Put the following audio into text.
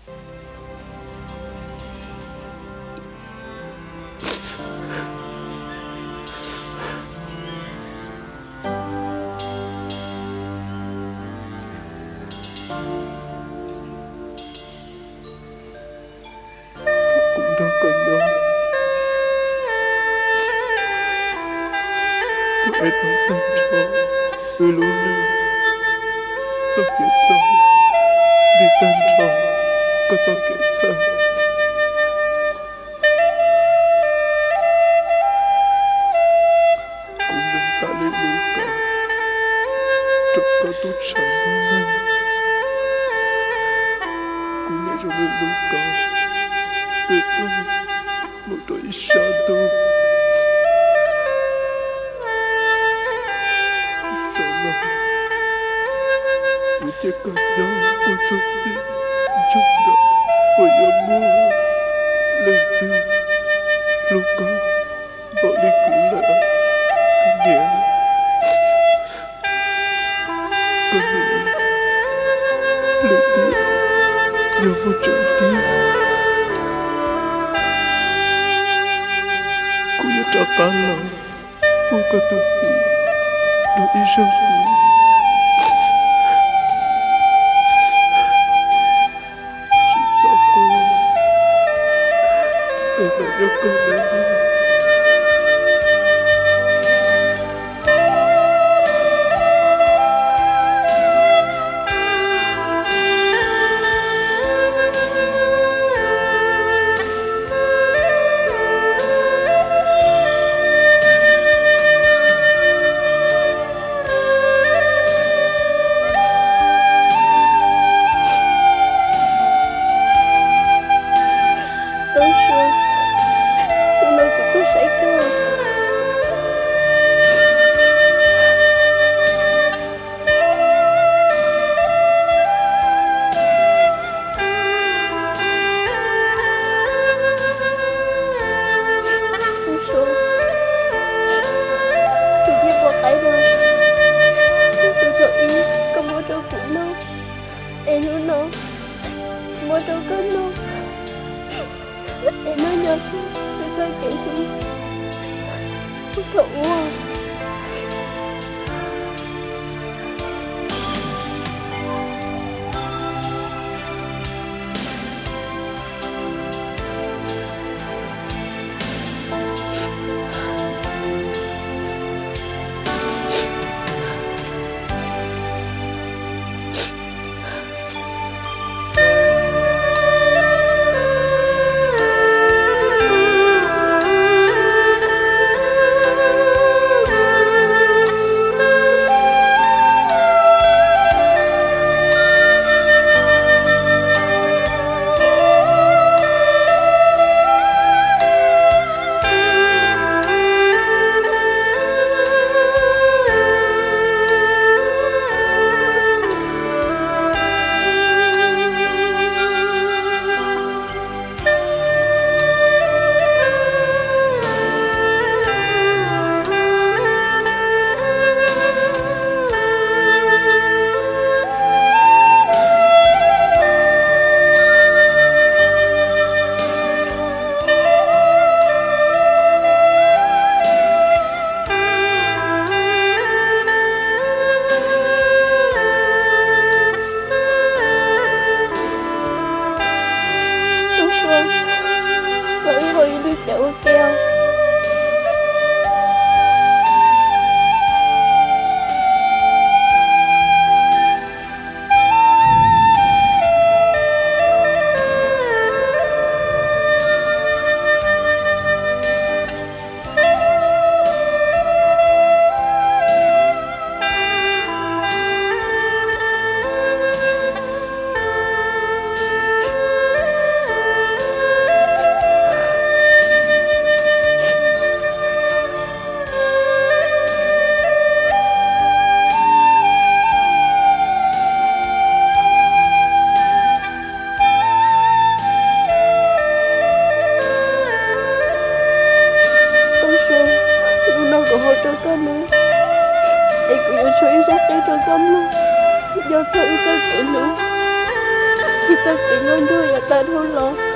Kuv nrog koj nyob, kuv ev tau tag nrho wb lub neej, txoj kev txom nyem, tag nrho koj txoj kev txhawj. Kuv zoo tas li lub kaus rau koj tub tshaj lub neej. Kuv niam zoo li lub kaus twb tuag mus rau ib sab ntuj. Zaum no kuv cia koj nyob ua tsaug txij ntsoog nkawm uas yuav muaj leej twg hlub koj npaum li kuv lawm, koj niam. Koj niam, lwm tiam yog muaj tseeb tiag, kuv yuav rov qab los ua koj tus txiv dua ib zaug ntxiv. Tsis txhob quaj, es mam nyob koj ntawd. Tub Sua, hnub no kuv tuaj saib koj. Tub Sua, kuv thiaj pom qaib no, tus thaum ub koj muab rau kuv noj, es hnub no muab rau koj noj, es noj nyob kuv txoj kev hlub thaum ub. Txiv nruab nrug yuav tawm dhau los.